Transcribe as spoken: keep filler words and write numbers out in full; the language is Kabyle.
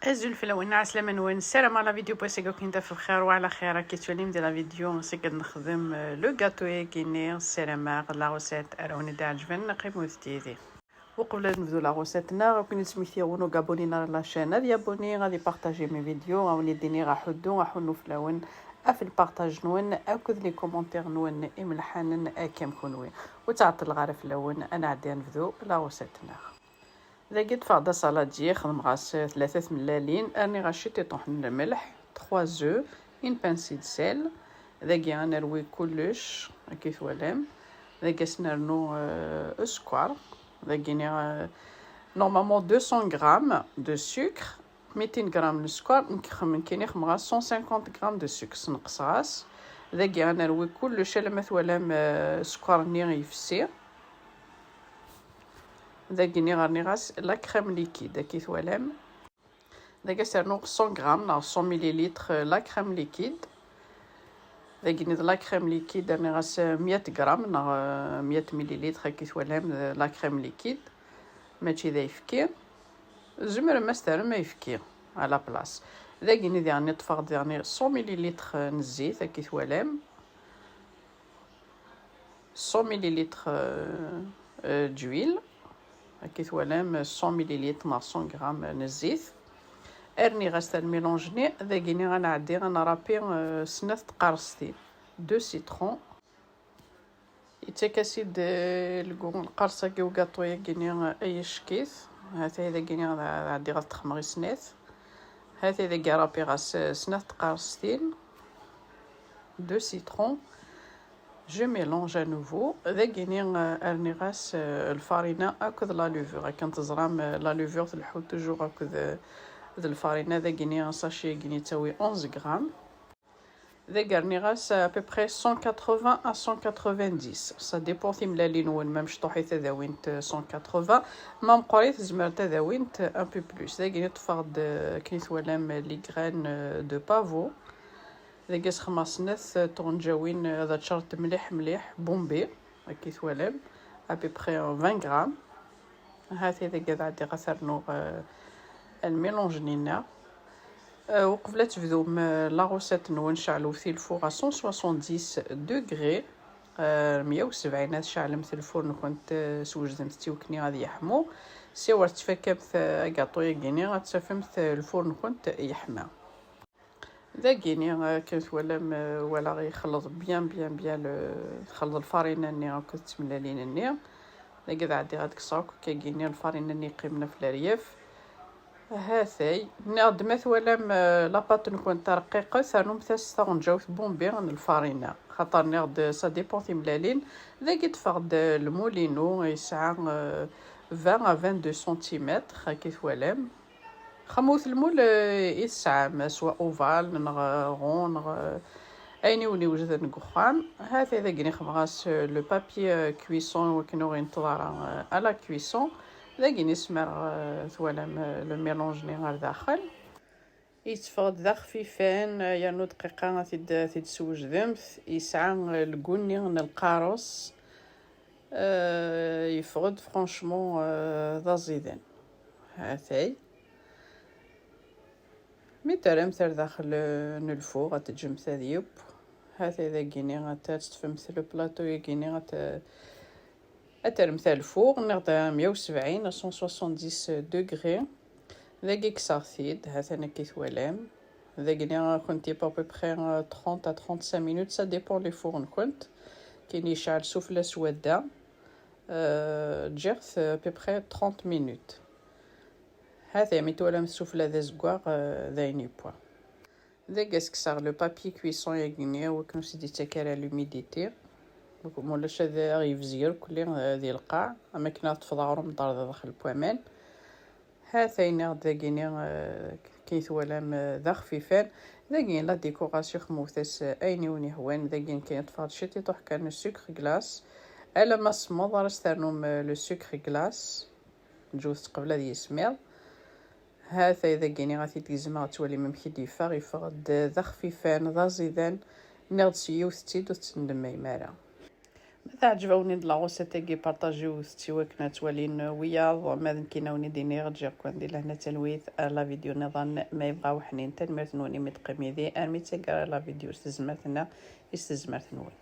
Azul fell-awen, ɛeslama-nwen, ssarameɣ la vidéo n wass-agi ad ken-taf bxir wa ɛla xir. Akka tettwalim di la vidéo, seg ad nexdem, euh, le gâteau-agi-nni, ssarameɣ la recette ara wen-d-iɛeǧben, qqimet yid-i. Uqbel ad nebdu la recette-nneɣ, ad ken-id-smektiɣ win ur abonné ara la chaîne, ad yabonné, ad ipartaji mes vidéos, ad wen-id-iniɣ aḥuddu, aḥunnu fell-awen, af lpartaj-nwen, akked les commentaires-nwen imelḥanen akka am kunwi. Ur ttɛeṭṭileɣ ara fell-awen, ad nɛeddi ad nebdu la recette-nneɣ. Dagi ṭṭfeɣ-d asaladi, xedmeɣ-as tlata tmellalin, rniɣ-as ciṭiṭuḥ n lmelḥ, trois œufs, une pincée de sel. Dagi ad nerwi kullec, akka i twalam. Dagi ad s-nernu, euh, sskeṛ. Dagi niɣ, euh, normalement deux cents grammes de sucre, mitin gram n sskeṛ, nekk xem-, nekkini xedmeɣ-as cent cinquante grammes de sucre, sneqseɣ-as. Dagi ad nerwi kullec alamma twalam, euh, sskeṛ-nni yefsi. Dagi-nni rniɣ-as la crème liquide, akka i twalam. Dagi ad s-rnuɣ cent grammes neɣ cent millilitres la crème liquide. Dagi-nni d la crème liquide, rniɣ-as meyya gram neɣ, euh, meyya millilitres, akka i twalam, d la crème liquide, mačči d ayefki. Tzemrem ad s-terrem ayefki à la place. Dagi-nni diɣen ṭṭfeɣ-d diɣen cent millilitres n zzit, akka i twalam. Cent millilitres, euh, euh, d'huile. Akka i twalam, cent millilitres neɣ cent grammes n zzit. Rniɣ-as talmilanj-nni, dagi-nni ad nɛeddi ad nrapi, euh, snat tqaṛestin. Deux citrons. Yettak-as-id, euh, lgu lqaṛes-agi ugaṭu-yagi-nni, euh, ay icek-it. Hatay dagi-nni ad ɛeddiɣ ad t-xedmeɣ i snat. Hatay dagi rapiɣ-as, euh, snat tqaṛestin. Deux citrons. Je mélange à nouveau. Dagi-nni, euh, rniɣ-as, euh, lfarina akked la levure. Akken teẓram, euh, la levure tleḥḥu toujours akked, euh, d lfarina. Dagi-nni sachet-agi yettawi onze grammes. Dagi rniɣ-as à peu près cent quatre-vingts à cent quatre-vingt-dix. Ça dépend timellalin-nwen, ma mecṭuḥit ad awint, euh, cent quatre-vingts, ma meqqrit zemrent ad awint, euh, un peu plus. Dagi ṭṭfeɣ-d, euh, akken i twalam, euh, les graines, euh, de pavot. Dagi sxemɣeɣ snat, euh, tɣenǧawin, euh, ad ččarent mliḥ mliḥ, bombé, akka i twalam, à peu près, euh, vingt grammes. Hatay dagi ad ɛeddiɣ ad t-rnuɣ, euh, lmilanj-nni-nneɣ. Euh, uqbel ad tebdum, euh, la recette-nwen, ceɛlet le four à cent soixante-dix degrés. Euh, meyya u sebɛin ad tceɛlemt lfur-nkent, euh, swejdemt-t i wakken ad yeḥmu. Siwa ad tfakamt, euh, agaṭu-yagi-nni, ad tafemt, euh, lfur-nkent yeḥma. Dagi-nni, euh, akken twalam, euh, walaɣ yexleḍ bien, bien, bien le, texleḍ lfarina-nni akked tmellalin-nni. Dagi ad ɛeddiɣ ad kkseɣ akk akka-agi-nni lfarina-nni yeqqimen ɣef leryaf. Hatay, nniɣ-d ma twalam, euh, la pâte-nkent rqiqet, rnumt-as taɣenǧawt bombé n lfarina. Xaṭer nniɣ-d ça dépend timellalin. Dagi ṭṭfeɣ-d lmul-inu, yesɛa, euh, vingt à vingt-deux centimètres, akka i twalam. Xemmet lmul, euh, i tesɛam, soit ovale, neɣ, euh, rond, neɣ, euh, ayen i wen-iwejden deg uxxam. Hatay dagi-nni xemmeɣ-as, euh, le papier, euh, cuisson, wakken ur yenṭeḍ ara, euh, à la cuisson. Dagi-nni smareɣ, euh, twalam, euh, le mélange-nni ar daxel. Yetteffeɣ-d d axfifan, euh, yernu dqiqa ad t-id-, ad t-id-swejdemt. Yesɛa, euh, lgu-nni n lqaṛes. Euh, yeffeɣ-d franchement, euh, d aẓidan. Hatay. Mi terramt ar daxel, euh, n lfur, ad teǧǧemt ad yeww. Hatay dagi-nni, ad teṭṭfemt le plateau-yagi-nni, ad t-, ad terremt ar lfur, nniɣ-d meyya u sebɛin à cent soixante-dix degrés. Dagi kkseɣ-t-id, ha-t-an akka i twalam. Dagi-nni ad kent-yeww à peu près, euh, trente à trente-cinq minutes, ça dépend les fours-nkent. Akken yecɛel sufella s wadda, euh, ǧǧiɣ-t à peu près trente minutes. Ha-t-a, mi twalam sufella d azeggaɣ, euh, d ayen yewwa. Dagi ad s-kkseɣ le papier cuisson-yagi-nni, akken ur s-d-yettak ara l'humidité. Ma ulac ad aɣ-yebzeg irkelli, euh, di lqaɛ, am akken ad ṭṭfeḍ aɣrum ḍerḍeḍ daxel n waman. Ha-t-a yenniɣ-d dagi-nni, euh, akken i twalam, euh, d axfifan. Dagi la décoration xemmet-as, euh, ayen i wen-yehwan. Dagi kan ṭṭfeɣ-d ciṭiṭuḥ kan n sucre glace. Alamma semmeḍ ara s-ternum, euh, le sucre glace. Ǧǧut qbel ad yismiḍ. Ha-t-a dagi-nni ad t-id-gezmeɣ, ad twalim amek i d-yeffeɣ. Yeffeɣ-d d axfifan, d aẓidan. Nniɣ-d s yiwet-tt-id ur tettendemmam ara. Teɛǧeb-awen-id la recette-agi, partagiwet-tt i wakken ad twalin wiyaḍ. Ma d nekkini ad wen-id-iniɣ, ǧǧiɣ-ken di lehna d talwit ar la vidéo nniḍen ma yebɣa weḥnin. Tanemmirt-nwen imi d-teqqim yid-i armi d taggara la vidéo s tezmert-nneɣ, i s tezmert-nwen.